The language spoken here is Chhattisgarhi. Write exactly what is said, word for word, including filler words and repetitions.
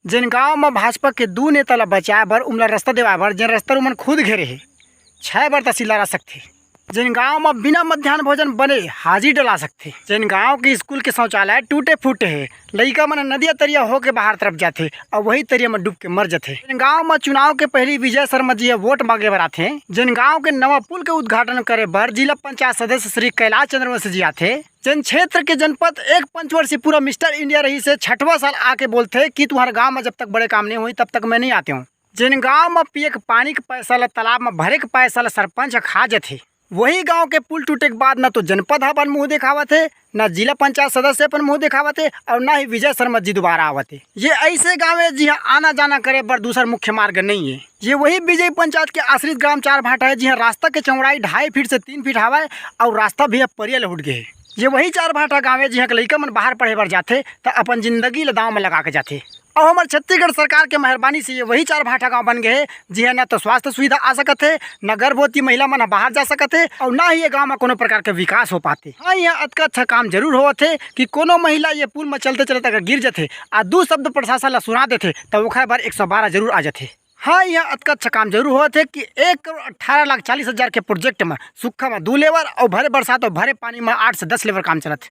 जेन गांव म भाजपा के दू नेता ल बचाए बर, उमला रस्ता देवाए बर, जेन रस्ता ल उमन खुद घेरे हे, छह बर तहसीलदार आ सकथे। जेन गांव म बिना मध्यान्ह भोजन बने हाजिरी डला सकथे। जेन गांव के स्कूल के शौचालय टूटे फूटे हे, लइका मन नदिया तरिया होके बाहर तरफ जाथे अउ वही तरिया म डूब के मर जथे। जेन गांव म चुनाव के पहिली विजय शर्मा जी ह वोट मांगे बर आथे, जेन गांव के नवा पुल के उद्घाटन करे बर जिला पंचायत सदस्य श्री कैलाश चंद्रवंशी जी आथे, जेन क्षेत्र के जनपद एक पंचवर्षीय पूरा मिस्टर इंडिया रहिस हे, छठवां साल आके बोलथे कि तुम्हारे गांव म जब तक बड़े काम नहीं होई, तब तक मैं नहीं आते हूँ। जेन गांव म पिए के पानी के पैसा ल, तालाब म भरे के पैसा ल सरपंच ह खा जथे, वही गांव के पुल टूटे के बाद न तो जनपद ह अपन मुंह दिखावत हे, न जिला पंचायत सदस्य अपन मुंह दिखावत हे अउ न ही विजय शर्मा जी दोबारा आवत हे। ये ऐसे गांव हे जिहां आना जाना करे बर दूसर मुख्य मार्ग नहीं है। ये वही विजय पंचायत के आश्रित ग्राम चार भाटा है, जिहां रास्ता के चौड़ाई ढाई फीट से तीन फीट हवय अउ रास्ता भी अब परिया ले उठ गए हे। ये वही चार भाटा गांव हे जिहां के लइका मन बाहर पढ़े बर जाथे त अपन जिंदगी ल दांव म लगा के जाथे। अउ हमर छत्तीसगढ़ सरकार के मेहरबानी से ये वही चार भाटा गांव बन गए हे, जिहां न तो स्वास्थ्य सुविधा आ सकत हे, न गर्भवती महिला मन ह बाहर जा सकत हे, अउ न ही ये गांव म कोनो प्रकार के विकास हो पाथे। हाँ, यहाँ अतका अच्छा काम जरूर होवत हे कि कोनो महिला ये पुल म चलते चलते अगर गिर जथे, आ दू शब्द प्रशासन ला सुना देथे, त ओखर बर एक सौ बारह जरूर आ जथे। हाँ, यहाँ अतका अच्छा काम जरूर होवत हे कि एक करोड़ अठारह लाख चालीस हजार के प्रोजेक्ट म सूखा म दू लेवर अउ भरे बरसात अउ भरे पानी म आठ से दस लेवर काम चलत हे।